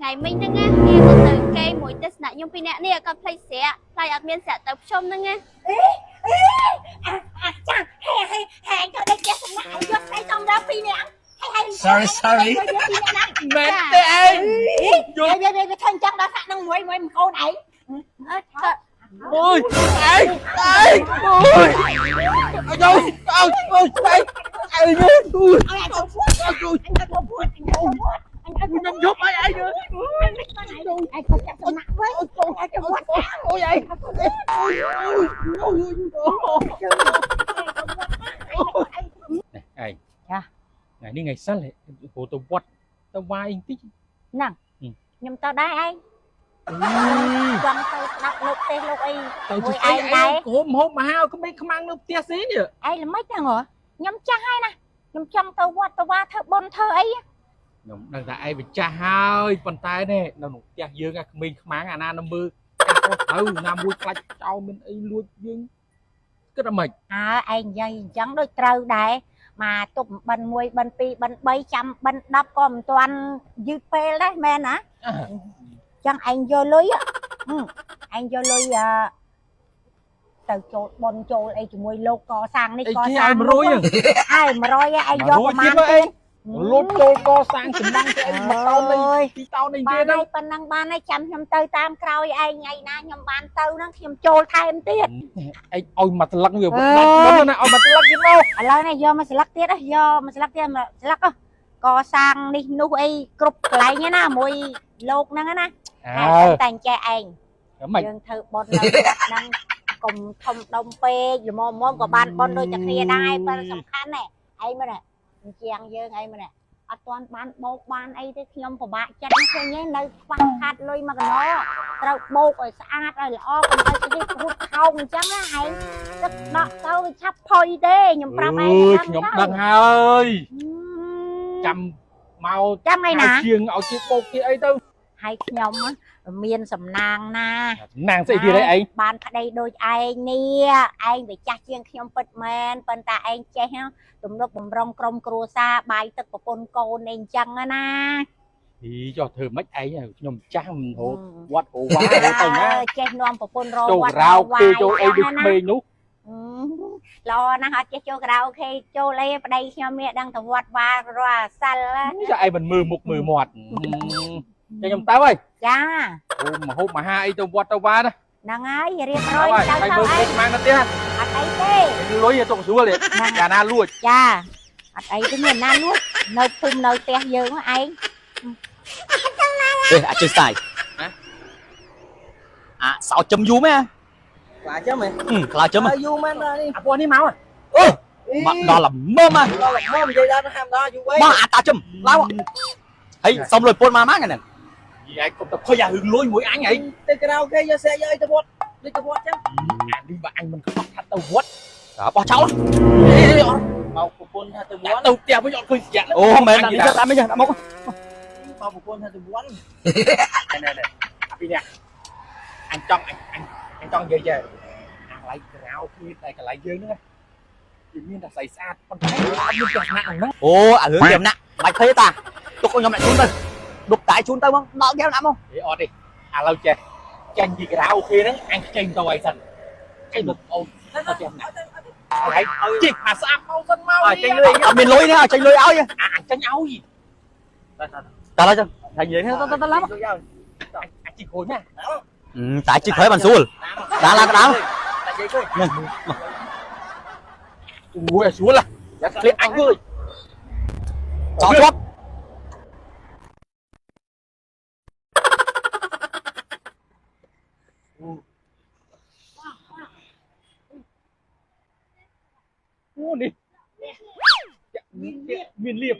ថ្ងៃមិញហ្នឹងណាគេមកទៅគេមួយទស្សនៈខ្ញុំពីរនាក់នេះគាត់ភ្លេចស្រាក់ខ្លាចអត់មានស្រាក់ទៅភ្ជុំហ្នឹងណា អេអាអាចាហេហេហេក៏ដូចជាសំណាក់ឲ្យយកស្អីសំរាប់ពីរនាក់ហេហេ Sorry, sorry. ពីរនាក់ណា មែនទេឯង យល់វាវាធ្វើអញ្ចឹងដល់ថ្នាក់នឹងមួយមួយកូនឯង អើគាត់ អូយឯងឯងអូយអាយអូយអូយឯងឯងអូយ ឲ្យឯងទៅពួត អូយ អញទៅពួតអញទៅពួតអញទៅ ខ្ញុំយប់អីឯង ឯងក៏ចាប់សំណាក់វិញ អូយអូយអូយឯងអូយអូយអូយនេះឯង ចា ថ្ងៃនេះថ្ងៃសិលហូទៅវត្តទៅវាយបន្តិច ហ្នឹងខ្ញុំទៅដែរឯងចង់ទៅស្ដាប់លោកទេសលោកអី ទៅជួយឯងដែរហូបហូបមកហើយក្មេងខ្មាំងនៅផ្ទះស្អីនេះ ឯងល្មិចហ្នឹងហ៎ខ្ញុំចាស់ហើយណាខ្ញុំចង់ទៅវត្តទៅវាធ្វើបុណ្យធ្វើអី ខ្ញុំដឹងថាឯងវាចាស់ហើយប៉ុន្តែនេះនៅក្នុងផ្ទះយើងអាក្មេងខ្មាំងអាណានៅមើលការខុសត្រូវណាមួយខ្លាច់ចោលមានអីលួចយើងគិតអាម៉េច អើឯងនិយាយអញ្ចឹងដូចត្រូវដែរមកទប់បិណ្ឌ1បិណ្ឌ2បិណ្ឌ3ចាំបិណ្ឌ10ក៏មិនទាន់យឺតពេលដែរមែនណាចឹងឯងយកលុយឯងយកលុយទៅចូលបុណ្យចូលអីជាមួយលោកកសាងនេះកសាង 100ហ្នឹង ហើយ100ឯងយកប្រហែលទៀត លុតចូលកសាងសំណង់ទៅអីមួយតោននេះពីរតោននេះគេហ្នឹង ប៉ុណ្ណឹងបានហើយចាំខ្ញុំទៅតាមក្រោយឯងថ្ងៃណាខ្ញុំបានទៅហ្នឹងខ្ញុំចូលថែមទៀត ឯងឲ្យមួយស្លឹកវាដាច់បុណ្យណាឲ្យមួយស្លឹកទៀតមក ឥឡូវនេះយកមួយស្លឹកទៀតយកមួយស្លឹកទៀតមួយស្លឹកកសាងនេះនោះអីគ្រប់កន្លែងណាមួយលោកហ្នឹងណាតែអញ្ចេះឯងយើងធ្វើបុណ្យនៅហ្នឹងកុំធំដុំពេកល្មមមក៏បានបុណ្យដូចតែគ្នាដែរប៉ុន្តែសំខាន់ណែឯងមើលណែជាងយើងអីមែនអត់ទាន់បានបោកបានអីទេខ្ញុំពិបាកចិត្តឃើញទេនៅខ្វះខាតលុយមកកណោត្រូវបោកឲ្យស្អាតឲ្យល្អកុំឲ្យគេហូតខោងអញ្ចឹងណាឯងទឹកដក់ទៅវាឆាប់ផុយទេខ្ញុំប្រាប់ឯង ខ្ញុំដឹងហើយចាំមក ចាំថ្ងៃណា ជាងឲ្យគេបោកគេអីទៅ ហើយខ្ញុំមានសំណាងណា សំណាងស្អីទៀតឯង បានប្តីដូចឯងនេះឯងវាចាស់ជាងខ្ញុំពិតមែនប៉ុន្តែឯងចេះទំនុកបំរុងក្រុមគ្រួសារបាយទឹកប្រពន្ធកូនឯងចឹងណា អីចុះធ្វើម៉េចឯងខ្ញុំចាស់មិនរត់វត្តអូវ៉ាទៅណា ចេះនាំប្រពន្ធរវត្ត ចូលរោគេចូលអីដូចក្មេងនោះ ល្អណាស់អត់ចេះចូលការ៉ាអូខេចូលអីប្តីខ្ញុំនេះដឹងតែវត្តវ៉ារាល់សិល ចាឯងមិនមើលមុខមើលមាត់ខ្ញុំទៅហើយ ចា អូមហូបមហាអីទៅវត្តទៅវ៉ាណា ហ្នឹងហើយរៀបរយទៅ ទៅមើលខ្មាំងទៅផ្ទះ អត់អីទេ លុយទៅស្រួលយ៉ាណាលួច ចាអត់អីទេមានណាលួចនៅភូមិនៅផ្ទះយើងឯង Ê, à chơi xài Hả? À, sao chấm du mấy à? Là chấm mày? Ừ, là chấm à? Du mấy ra đi. À, qua đi máu à? Ơ, mà đó là mơm à? Đó là mơm vậy đó, nó ham đó, du quá. Mà à, ta chấm, lao ạ. Hey, xong rồi, pôn ma mát này nè. Gì vậy? Cũng tập khơi ra hưởng lôi mũi anh vậy. Tới cái đâu cái xe ơi, tao bot. Đi tao bot chứ. À, đi mà anh mình không thật tao vớt. Đó, bỏ cháu. Mau pôn ra tao bot. Tao tiền mới dọn khơi dặn. Ồ, mẹ làm đi cho tao mấy giờ, đã mốc. Mau pôn ra tao bot. Này này này. Đi nè. Anh trong anh trong về về. Ăn lại rau kia tại cái lại dương nữa. មានតែស្អីស្អាតប៉ុន្តែអត់មានទស្សនៈហ្នឹង អូអារឿងគេណាក់បាច់ភ័យតាទុកឲ្យខ្ញុំអ្នកជូនទៅដុបតែជូនទៅហ្មងដល់គេណាក់ហ្មង អេអត់ទេឥឡូវចេះចាញ់ពីការ៉ាអូខេហ្នឹងអញខ្ចីទៅឲ្យសិនចេញមកអូនទៅផ្ទះណាហើយជិះអាស្អាប់មកសិនមក ចេញលុយអត់មានលុយទេចេញលុយឲ្យ អញចេញឲ្យ តើឡើយចឹងថានិយាយទៅទៅឡើង អញជិះក្រោយណា តែជិះក្រោយបានស្រួលដាក់ឡើងកដាល តែនិយាយឃើញ អូយស្រួលយ៉ាធ្លាក់អញអើយ ចោលជាប់ អូនេះមានលៀប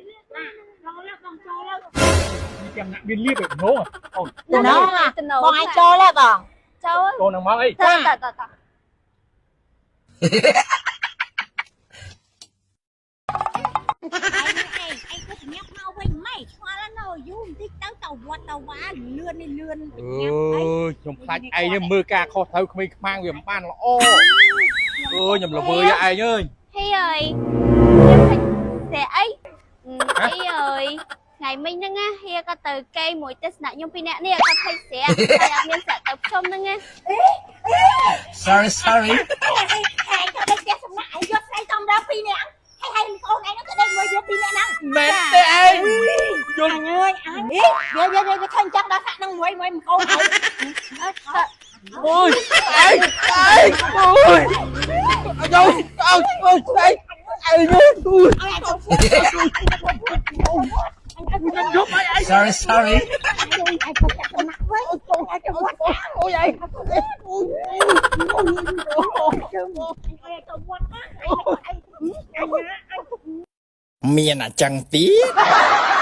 បងចូលแล้ว ចាំណាក់មានលៀបឯងអូន បងឯងចូលแล้วបង ចូល ចូលនឹងមកអី តតត ឯងឯងក៏ញ៉ាំមកវិញម៉េចឆ្ងល់នៅយូរបន្តិចទៅទៅវត្តទៅវ៉ាលឿននេះលឿន អើយខ្ញុំខ្លាចឯងមើលការខុសត្រូវក្មេងខ្មាំងវាមិនបានល្អអើយខ្ញុំល្វើយឯងអើយ ហ៊ីអើយខ្ញុំឃើញស្អីអីអើយ ថ្ងៃមិញហ្នឹងណាហៀក៏ទៅគេមួយទស្សនៈខ្ញុំពីរនាក់នេះគាត់ភ្លេចស្រាក់ហើយអត់មានស្រាក់ទៅភ្ជុំហ្នឹងណា Sorry, sorry. ឯងទៅដេកផ្ទះសំណាក់ឯងយកស្រីតំដល់ពីរនាក់ហើយហើយបងឯងនោះក៏ដេកមួយវាពីរនាក់ហ្នឹង មែនទេឯងយល់ អញអើយអញវាវាវាធ្វើអញ្ចឹងដល់ថ្នាក់ហ្នឹងមួយមួយមកអូនឯង អូយឯងឯងអូយអាយអូយអូយឯងឯងអូយ ឲ្យឯងទៅ ខ្ញុំយប់ឯង Sorry, sorry. ឯងទៅសំណាក់វិញឯងទៅវត្ត អូយឯង ឯងទៅវត្តណាឯងឯង មានអាចឹងទៀត